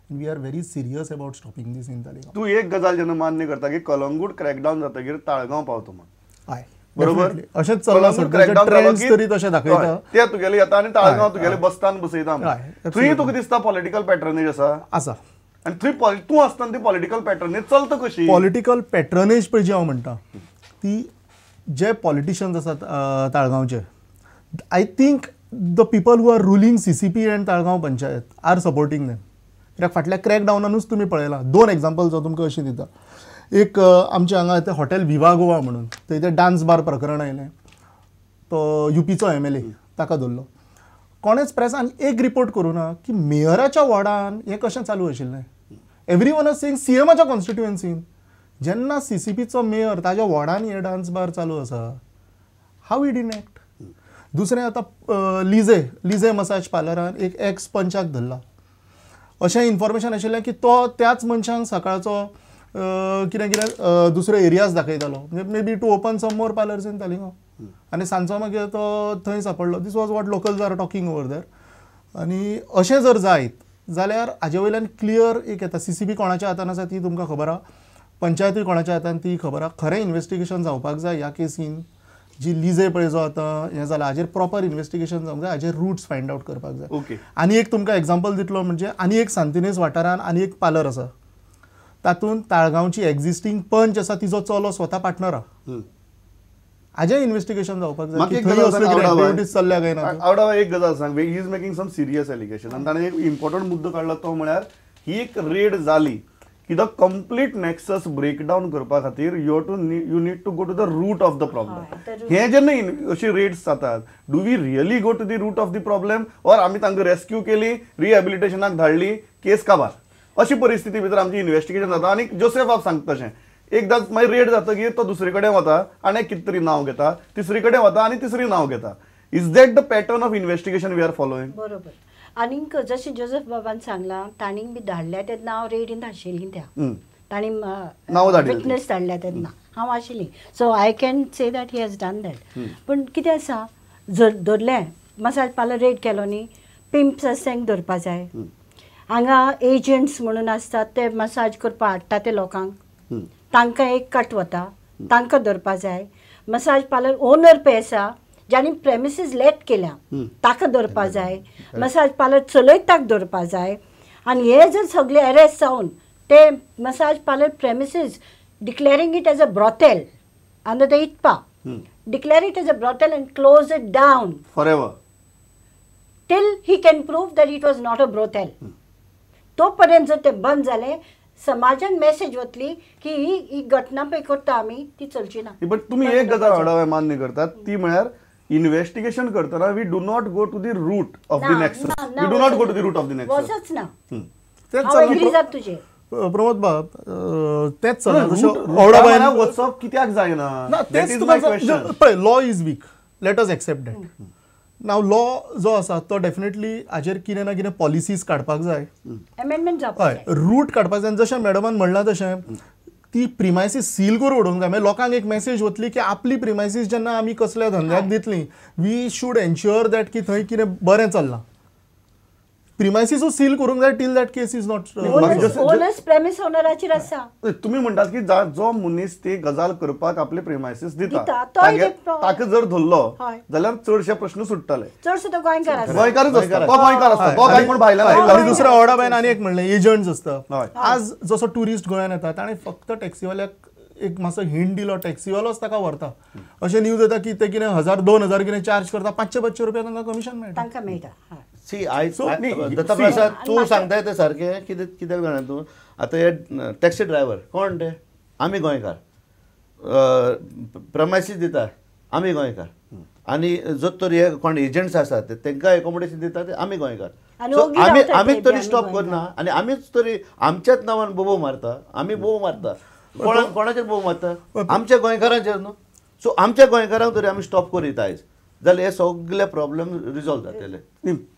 We are very serious about stopping this in Taleigao. तूं एक गजाल जेन्ना मान्य करता की कलंगूट क्रॅकडावन जातकीर ताळगांव पावतो म्हण. हय, बरोबर, अशेंच चल्लां सद्याचे ट्रेंड्स तरी तशें दाखयता. ते तुगेले येता आनी ताळगांव तुगेले बसतान बसयता. थंय तुका दिसता पॉलिटिकल पॅटर्नेज आसा आसा. आनी थंय तूं आसतना ती पॉलिटिकल पॅटर्नेज चलता कशी? पॉलिटिकल पॅटर्नेज पळय जी हांव म्हणटा ती जे पॉलिटिशियन्स आसात ताळगांवचे, I think the people who are ruling CCP and Taleigao panchayat are supporting them. कित्याक फाटल्या क्रॅकडावनानूच तुमी पळयलां. दोन एग्जाम्पल्स हांव तुमकां अशीं दिता. एक आमच्या हांगा ते हॉटेल विवा गोवा म्हणून थंय ते डान्स बार प्रकरण आयलें, तो युपीचो MLA ताका धरलो. कोणेच प्रेसान एक रिपोर्ट करूं ना की मेयराच्या वॉर्डान हें कशें चालू आशिल्लें. Every one is saying सीएमाच्या कॉन्स्टिट्युएन्सीन. जेन्ना सीसीपीचो मेयर ताज्या वॉर्डान हे डान्स बार चालू आसा, हाव ही डिडंट एक्ट. दुसरें आतां लिजे लिजे मसाज पार्लरान एक एक्स पंचाक धरला. अशें इन्फॉर्मेशन आशिल्लें की तो त्याच मनशांक सकाळचो कितें कितें दुसरे एरियाज दाखयतालो, म्हणजे maybe to open some more parlours in Taleigao. आनी सांजचो मागीर तो थंय सापडलो. This was what locals are talking over there. आनी अशें जर जायत जाल्यार हाजे वयल्यान क्लियर एक येता, सीसीपी कोणाच्या हातान आसा ती तुमकां खबर आहा, पंचायतूय कोणाच्या हातान ती खबर आहा. खरें इन्वेस्टिगेशन जावपाक जाय ह्या केसीन. जी लिजे पळय जो आतां हें जालां हाजेर प्रॉपर इन्वेस्टिगेशन जावंक जाय, हाजेर रुट्स फायंड आवट करपाक जाय. ओके, आनी एक तुमकां एग्जाम्पल दितलो म्हणजे आनी एक सांतिनेज वाठारान आनी एक पार्लर आसा, तातूंत ताळगांवची एक्झिस्टींग पंच आसा तिजो चलो स्वता पार्टनर आहा. हाजें इन्वेस्टिगेशन जावपाक जाय. चल्ल्या काय ना. आवडा एक गजाल सांग, he is making some serious allegation. आनी ताणें एक इम्पॉर्टंट मुद्दो काडला तो म्हळ्यार ही एक रेड जाली की the complete nexus breakdown करपा खातीर you need to go to the root of the problem. हे जेन्ना अशी रेड्स जातात, do we really go to the root of the problem or आमी तांकां रेस्क्यू केली, रिहॅबिलिटेशनाक धाडली, केस काबार? अशी परिस्थिती भितर आमची इन्वेस्टिगेशन जाता. आनी जोसेफ बाब सांगता तशें एकदां मागीर रेड जातकीर तो दुसरे कडेन वता आनी कितें तरी नांव घेता, तिसरी कडेन वता आनी तिसरी नांव घेता. Is that the pattern of investigation we are following? बरोबर. आनीक जशें जोसेफ बाबान सांगलां, तांणी बी धाडल्या तेन्ना हांव रेडीन आशिल्ली, त्या तांणी विटनेस धाडल्या तेन्ना हांव आशिल्ली. So I can say that he has done that. पूण कितें आसा, जर धरलें मसाज पार्लर रेड केलो न्ही, पिम्प्स आसा तांकां धरपा जाय. हांगा एजंट्स म्हणून आसतात ते मसाज करपाक हाडटा ते लोकांक, तांकां एक कट वता, तांकां धरपा जाय. मसाज पार्लर ओनर पळय आसा ज्यांनी प्रेमिसीस लेट केल्या ताका धरपा जाय, मसाज पार्लर चलयताक धरपा जाय. आनी हे जर सगळे अरेस्ट जावन ते massage parlour premises declaring it as a brothel under the ITPA, declare it as a brothel and close it down forever till he can prove that it was not a brothel. तो पर्यंत जर ते बंद जाले, समाजान message वतली की ही घटना पळय करता आमी ती चलची ना. बट तुमी एक गजाल हाडा मान्य करतात ती म्हळ्यार इन्वेस्टिगेशन करतना we do not go to the root of the nexus. We do not go to the root of the nexus. वचच ना. हांव एग्री जात तुजे प्रमोद बाब, तेच चलना. वचप कित्याक जायना तेच तुका पळय, law is weak, let us accept that. Now law जो आसा तो डेफिनेटली हाजेर कितें ना कितें पॉलिसीज काडपाक जाय, अमेंडमेंट जावपाक जाय, रूट काडपाक जाय. जशें मॅडमान म्हणलां तशें ती प्रिमायसीस सील करून उडोवंक जाय. मागीर लोकांक एक मॅसेज वतली की आपली प्रिमायसीस जेन्ना आमी कसल्या धंद्याक दितली, we should ensure that की थंय कितें बरें चल्लां. प्रिमायसीसूच सील करूंक जाय till that case is not. Owners premise ओनराचेर आसा. तुमी म्हणटात की जो मनीस ती गजाल करपाक आपले प्रिमायसीस दिता ताका जर धरलो जाल्यार चडशे प्रश्न सुट्टले. चडसो तो गोंयकार आसा, गोंयकारच आसता, तो गोंयकार आसता, तो काय कोण भायल्यान आयला. आनी दुसऱ्या ओडाबायन आनी एक म्हणलें, एजंट्स आसता. आज जसो ट्युरिस्ट गोंयान येता ताणें फक्त टॅक्सीवाल्याक एक मातसो हिंट दिलो, टॅक्सीवालोच ताका व्हरता. अशें न्यूज येता की ते कितें 1000 2000 कितें चार्ज करता, 500-500 रुपया तांकां कमिशन मेळटा, तांकां मेळटा. सी आयज दत्ता प्रसाद तूं सांगताय तें सारकें. कितें कित्याक जाणा तूं आतां हे टॅक्सी ड्रायव्हर कोण ते, आमी गोंयकार, प्रमायसीस दिता आमी गोंयकार, आनी जो तर हे कोण एजंट्स आसात तांकां एकोमोडेशन दिता ते आमी गोंयकार. सो आमी आमीच तरी स्टॉप करना आनी आमीच तरी आमच्याच नांवान बोबो मारता, आमी बोबो मारता. कोणाचेर बोबो मारता? आमच्या गोंयकारांचेर न्हू. सो आमच्या गोंयकारांक तरी आमी स्टॉप करीत आयज जाल्यार हे सगळे प्रॉब्लेम रिजॉल्व जातले.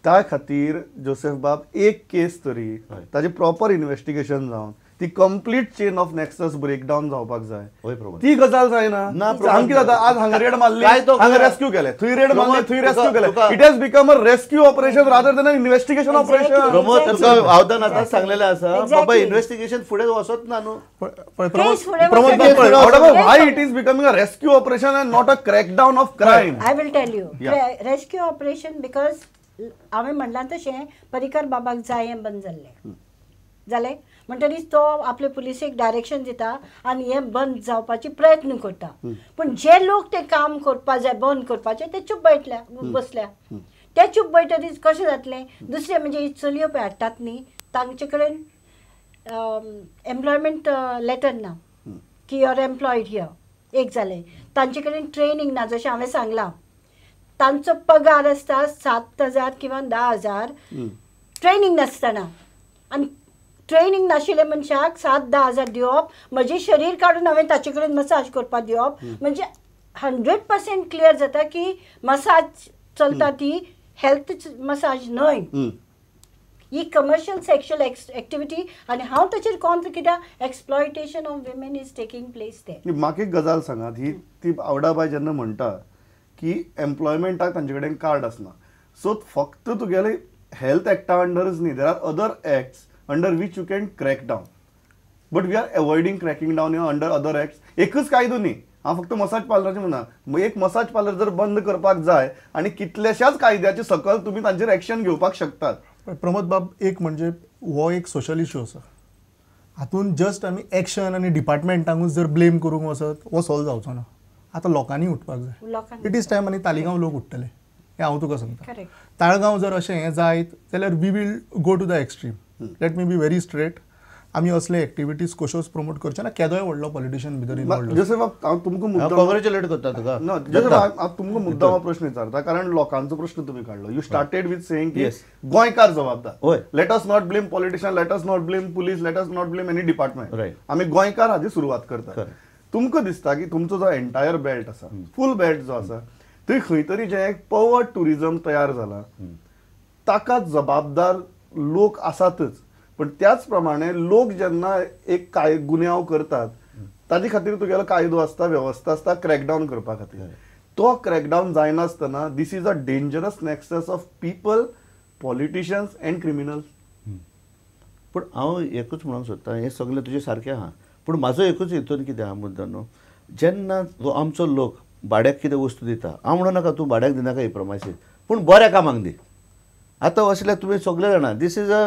त्या खातीर जोसेफ बाब एक केस तरी ताजें प्रॉपर इन्वेस्टिगेशन जावन ती complete chain of nexus breakdown जावपाक जाय. ती गजाल जायना. हांगा कितें जाता, आज हांगा रेड मारली, हांगा रेस्क्यू केले, थंय रेड मारली, थंय रेस्क्यू केले. It has become a rescue operation rather than an investigation operation. Pramod तुका हांव आतां सांगलेलें आसा बाबा, इन्व्हेस्टिगेशन फुडें वचत ना न्हू. Why it is becoming a rescue operation and not a crackdown of crime? I will tell you. Rescue operation because हांवें म्हणलां तशें पर्रीकर बाबाक जाय हें बंद जाल्लें जालें म्हणटरीच तो आपले पुलिसेक डायरेक्शन दिता आनी हें बंद जावपाची प्रयत्न करता. पूण जे लोक ते काम करपा जाय बंद करपाचे ते चूप बैठल्या बसल्या. ते चूप बैठतरीच कशें जातलें. दुसरें म्हणजे ही चलयो पळय हाडटात न्ही, तांचे कडेन एम्प्लॉयमेंट लेटर ना की you are employed here, एक जालें. तांचे कडेन ट्रेनींग ना, जशें हांवें सांगलां तांचो पगार आसता 7,000 किंवा 10,000, ट्रेनींग नासतना. आनी ट्रेनींग नाशिल्ल्या मनशाक 7-10 हजार दिवप, म्हजें शरीर काडून हांवें ताचे कडेन मसाज करपाक दिवप, म्हणजे 100% क्लियर जाता की मसाज चलता ती हेल्थ मसाज न्हय, ही कमर्शियल सेक्शुअल एक्टिविटी. आनी हांव ताचेर कॉन्ट्र कित्याक exploitation of women is taking place. ते म्हाका एक गजाल सांगात, ही ती आवडाबाय जेन्ना म्हणटा की एम्प्लॉयमेंटाक तांचे कडेन कार्ड आसना, सो फक्त तुगेले हेल्थ एक्टा अंडरच न्ही, there are other acts under which you can crack down, but we are avoiding cracking down under other acts. एकच कायदो न्ही, हांव फक्त मसाज पार्लराचें म्हणना, एक मसाज पार्लर जर बंद करपाक जाय आनी कितल्याशाच कायद्याचे सकल तुमी तांचेर एक्शन घेवपाक शकतात. प्रमोद बाब, एक म्हणजे हो एक सोशल इशू आसा, हातून जस्ट आमी एक्शन आनी डिपार्टमेंटांकूच जर ब्लेम करूंक वचत हो सॉल्व जावचो ना. आतां लोकांनी उठपाक जाय, it is time. आनी तालिगांव लोक उठ्ठले हें हांव तुका सांगता. ताळगांव जर अशें हें जायत जाल्यार we will go to the extreme. Let me be very straight, आमी असले एक्टिविटीज कश्योच प्रमोट करचे ना. केदोय व्हडलो पॉलिटिशियन भितर इन्वॉल्व. जोसेफ, हांव तुमकां मुद्दाम कॉंग्रेच्युलेट करता तुका. ना जोसेफ, हांव तुमकां मुद्दाम प्रश्न विचारता कारण लोकांचो प्रश्न तुमी काडलो. You started with saying की गोंयकार जबाबदार, let us not blame politician, let us not blame police, let us not blame any department. आमी गोंयकार हाजी सुरवात करता. तुमकां दिसता की तुमचो जो एंटायर बेल्ट आसा, फूल बेल्ट जो आसा, थंय खंय तरी जें एक पवर ट्युरिजम तयार जाला ताका जबाबदार लोक आसातच, पण त्याच प्रमाणे लोक जेन्ना एक काय गुन्यांव करतात ताजे खातीर तुगेलो कायदो आसता, वेवस्था आसता क्रॅकडावन करपा खातीर. तो क्रॅकडावन जायनासतना this is a dangerous nexus of people, politicians and criminals. पूण हांव एकूच म्हणूंक सोदता, हें सगळें तुजें सारकें आहा, पूण म्हाजो एकूच हितून कितें आहा मुद्दो न्हू, जेन्ना जो आमचो लोक भाड्याक कितें वस्तू दिता, हांव म्हणूं नाका तूं भाड्याक दिनाका ही प्रमायसीस, पूण बऱ्या कामाक दी. आतां असले तुमी सगळे जाणा, this is a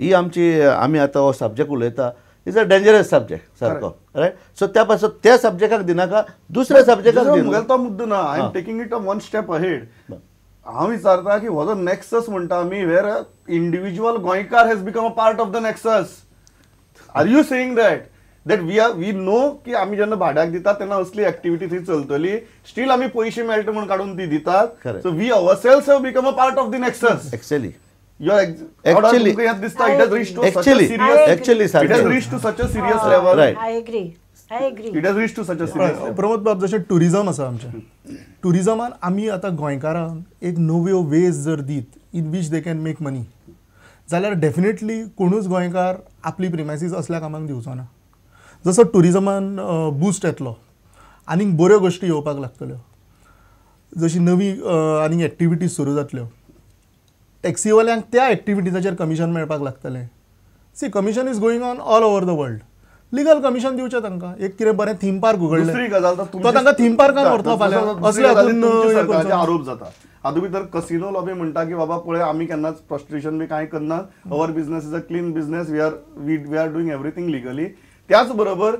ही आमची, आमी आतां हो सब्जेक्ट उलयता, is a dangerous subject सारको, रायट. सो त्या पासून त्या सब्जेक्टाक दिनाका, दुसऱ्या सब्जेक्टाक दी. म्हगेलो तो मुद्दो ना, I am taking it a one step ahead. हांव विचारता की हो जो नॅक्सस म्हणटा आमी, वेर इंडिविज्युअल गोंयकार has become a part of the nexus. Are you saying that that we are we know की आमी जेन्ना भाड्याक दितात तेन्ना असली एक्टिविटी थंय चलतली, स्टील आमी पयशे मेळटा म्हणून काडून ती दितात. So we ourselves have become a part of the nexus. Actually actually दिसता it has reached to such a serious, actually it has reached to such a serious level. I agree, I agree, it has reached to such a serious level. Pramod बाब, जशें tourism आसा आमचें, टुरिजमान आमी आतां गोंयकारांक एक नव्यो वेज जर दीत in which they can make money जाल्यार डेफिनेटली कोणूच गोंयकार आपली प्रिमायसीस असल्या कामाक दिवचो ना. जसो टुरिजमान बूस्ट येतलो, आनीक बऱ्यो गोश्टी येवपाक लागतल्यो, जशी नवी आनीक एक्टिविटीज सुरू जातल्यो, टॅक्सीवाल्यांक त्या एक्टिविटीजाचेर कमिशन मेळपाक लागतलें. See, commission is going on all over the world. Legal commission दिवचें तांकां, एक कितें बरें थीम पार्क उगडलें, दुसरी गजाल तो तांकां थीम पार्कान व्हरतलो फाल्यां, असले हातून आरोप जाता. हातूंत भितर कसिनो लॉबी म्हणटा की बाबा पळय आमी केन्नाच प्रॉस्टिट्युशन बी कांय करना, our business is a clean business, we are doing everything legally. त्याच बरोबर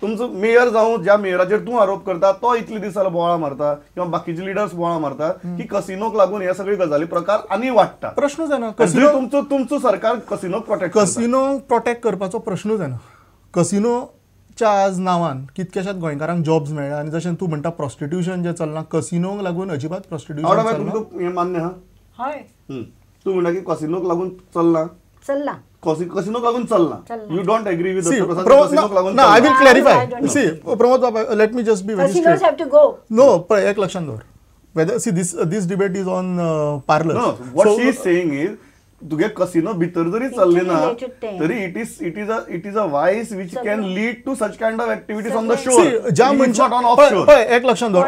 तुमचो मेयर जावं, ज्या मेयराचेर तूं आरोप करता तो इतले दीस जालो बोवाळ मारता किंवा बाकीचे लिडर्स बोवाळ मारता की कसिनोक लागून हे सगळे गजाली प्रकार आनी वाडटा. प्रश्नूच येना. तुमचो तुमचो सरकार कसिनोक प्रोटेक्ट, कसिनो प्रोटेक्ट करपाचो प्रश्नूच येना. कसिनोच्या आज नांवान कितक्याशाच गोंयकारांक जॉब्स मेळ्ळ्या आनी जशें तूं म्हणटा प्रॉस्टिट्युशन जें चल्लां कसिनोक लागून अजिबात प्रॉस्टिट्युशन चल्लां. हें मान्य आहा? हय, तूं म्हणटा की कसिनोक लागून चल्लां, चल्लां, कसिनोक लागून चल्लां. You don't agree with कसिनोक लागून? ना, I will clarify. See Pramod Baba, let me just be very straight. Casinos have to go. No, पळय एक लक्षात दवर, whether see this debate is on parlour. No, what she is saying is तुगे casino भितर जरी चल्ले ना तरी it is it is a it is a vice which can lead to such kind of activities on the shore. ज्या मनशान पळय एक लक्षात दवर,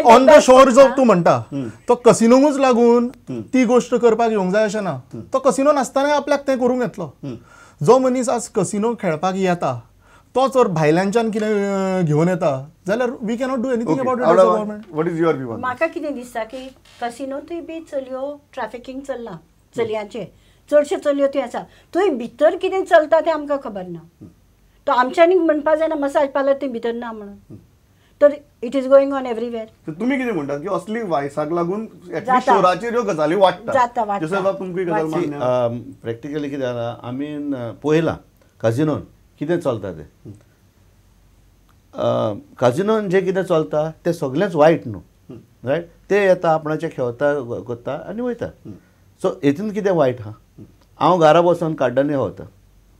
ऑन the शोर जो तूं म्हणटा तो कसिनोकूच लागून ती गोश्ट करपाक येवंक जाय अशें ना. तो कसिनो नासतनाय आपल्याक तें करूंक येतलो. जो मनीस आज कसिनो खेळपाक येता तो जर भायल्यांच्यान कितें घेवन येता जाल्यार we cannot do anything about it as a government. What is your view? म्हाका कितें दिसता की कसिनोंतूय बी चलयो ट्रॅफिकींग चल्लां, चलयांचें चडश्यो चलयो थंय आसा. थंय भितर कितें चलता तें आमकां खबर ना. तो आमच्यांनी म्हणपा जायना मसाज पार्लर थंय भितर ना म्हणून, तर it is going on everywhere. तुमी कितें म्हणटात की असली वायसाक लागून शोराचेर ह्यो गजाली वाडटा? जाता वाडटा. तुमकां गजाल मान्य? प्रॅक्टिकली कितें जालां, आमी पळयलां काजिनोन कितें चलता तें. काजिनोन जें कितें चलता तें सगळेंच वायट न्हू, रायट? ते येता आपणाचें खेळता करता आनी वयता. सो हेतून कितें वायट आहा? हांव घरा बसून काड्डांनी वता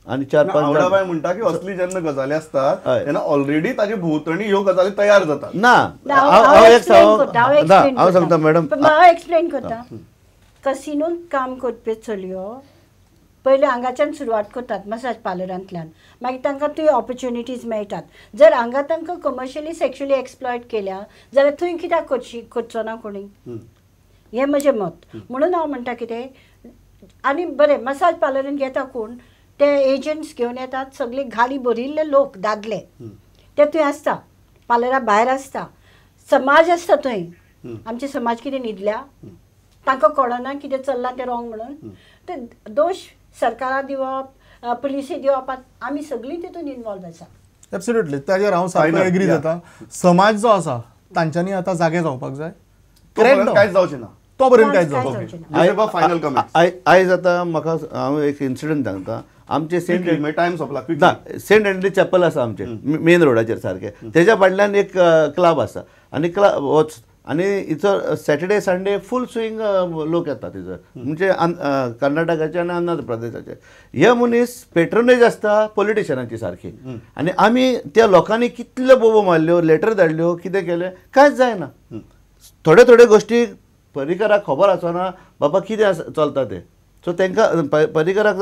आनी चार पांच बाय म्हणटा की असली जेन्ना गजाली आसता तेन्ना ऑलरेडी ताजे भोंवतणी ह्यो गजाली तयार जातात. ना, हांव एक हांव सांगता मॅडम, हांव एक्सप्लेन करता. कसिनोन काम करपी चलयो पयलीं हांगाच्यान सुरवात करतात मसाज पार्लरांतल्यान, मागीर तांकां थंय ऑपॉर्च्युनिटीज मेळटात. जर हांगा तांकां कमर्शियली सेक्शुअली एक्सप्लॉयट केल्या जाल्यार थंय कित्याक करचो ना कोणी? हें म्हजें मत. म्हणून हांव म्हणटा कितें, आनी बरें मसाज पार्लरान येता कोण, ते एजंट्स घेवन येतात, सगळे गाडी भरिल्ले लोक दादले ते थंय आसता, पार्लरा भायर आसता, समाज आसता थंय. आमचे समाज कितें न्हिदल्या, तांकां कळना कितें चल्लां तें रॉंग म्हणून. ते दोश सरकारा दिवप, पुलिसी दिवप, आमी सगळीं तितून इनवॉल्व आसा. एब्सोल्युटली, ताजेर हांव सारको एग्री जाता. समाज जो आसा तांच्यांनी आतां जागे जावपाक जाय. कांयच जावचें ना तो पर्यंत, कांयच जावचें ना. Final comment. आयज आतां म्हाका हांव एक इन्सिडंट सांगता. आमचे सेंट टायम सोंपला ना, सेंट एंड्री चॅपल आसा आमचे मेन रोडाचेर सारकें, तेज्या फाटल्यान एक क्लब आसा आनी क्लब वच आनी इथं सॅटर्डे संडे फूल स्विंग लोक येतात थंयसर, म्हणजे कर्नाटकाचे आनी आंध्र प्रदेशाचे. हे मनीस पेट्रोनेज आसता पॉलिटिशनाची सारकी, आनी आमी त्या लोकांनी कितल्यो बोबो मारल्यो, लेटर धाडल्यो, कितें केलें, कांयच जायना. थोड्यो थोड्यो गोश्टी पर्रीकराक खबर आसना बाबा कितें चलता तें. सो तांकां पर्रीकराक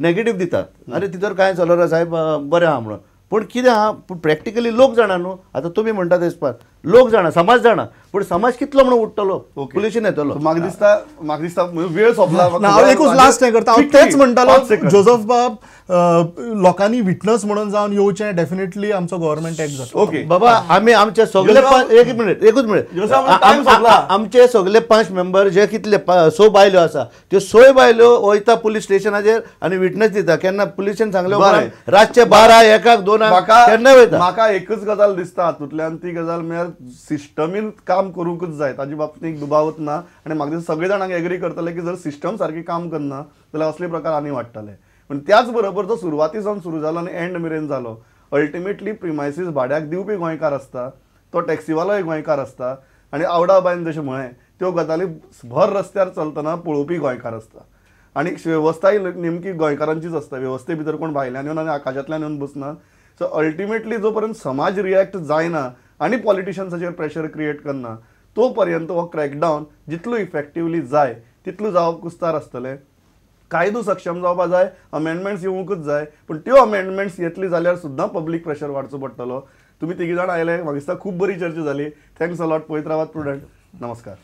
नेगेटीव दितात, आरे तितूर कांय चलना साहेब बरें आहा म्हणून. पूण कितें आहा, पूण प्रॅक्टिकली लोक जाणा न्हू. आतां तुमी म्हणटा तें पार लोक जाणा, समाज जाणा, पूण समाज कितलो म्हणून उठतलो, पुलिशीन येतलो. म्हाका दिसता, म्हाका दिसता वेळ सोंपला. हांव एकूच लास्ट हें करता, हांव तेंच म्हणटालो जोजफ बाब, लोकांनी विटनस म्हणून जावन येवचें, डेफिनेटली आमचो गव्हर्मेंट एक्ट जाता. ओके बाबा, आमी आमचे सगळे एक मिनिट, एकूच मिनिट, आमचे सगळे 5 मेंबर जे कितले 6 बायलो आसा त्यो 6 बायलो वयता पुलीस स्टेशनाचेर आनी विटनस दिता. केन्ना पुलिशेन सांगले रातचे 12, 1, 2 केन्ना वयता. म्हाका एकच गजाल दिसता हातूंतल्यान, ती गजाल म्हळ्यार सिस्टमीन काम करूंकच जाय, ताजे बाबतींत दुबावच ना. आनी म्हाका दिसता सगळे जाणांक एग्री करतले की जर सिस्टम सारकी काम करना जाल्यार असले प्रकार आनी वाडटले. पूण त्याच बरोबर जो सुरवाती सावन सुरू जालो आनी एंड मेरेन जालो, अल्टिमेटली प्रिमायसीस भाड्याक दिवपी गोंयकार आसता, तो टॅक्सीवालोय गोंयकार आसता, आनी आवडाबायन जशें म्हळें त्यो गजाली भर रस्त्यार चलतना पळोवपी गोंयकार आसता. आनी वेवस्थाय नेमकी गोंयकारांचीच आसता, वेवस्थे भितर कोण भायल्यान येवन आनी आकाशांतल्यान येवन बसना. सो अल्टिमेटली जो पर्यंत समाज रिएक्ट जायना आनी पॉलिटिशन्साचेर प्रेशर क्रिएट करना तो पर्यंत हो क्रॅकडावन जितलो इफेक्टिवली जाय तितलो जावप कुस्तार आसतलें. कायदो सक्षम जावपा जाय, अमेंडमेंट्स येवंकूच जाय, पूण त्यो अमेंडमेंट्स येतली जाल्यार सुद्दां पब्लीक प्रेशर वाडचो पडटलो. तुमी तिगी जाण आयले, म्हाका दिसता खूब बरी चर्चा जाली. Thanks a lot. पळयत रावात प्रुडंट. नमस्कार.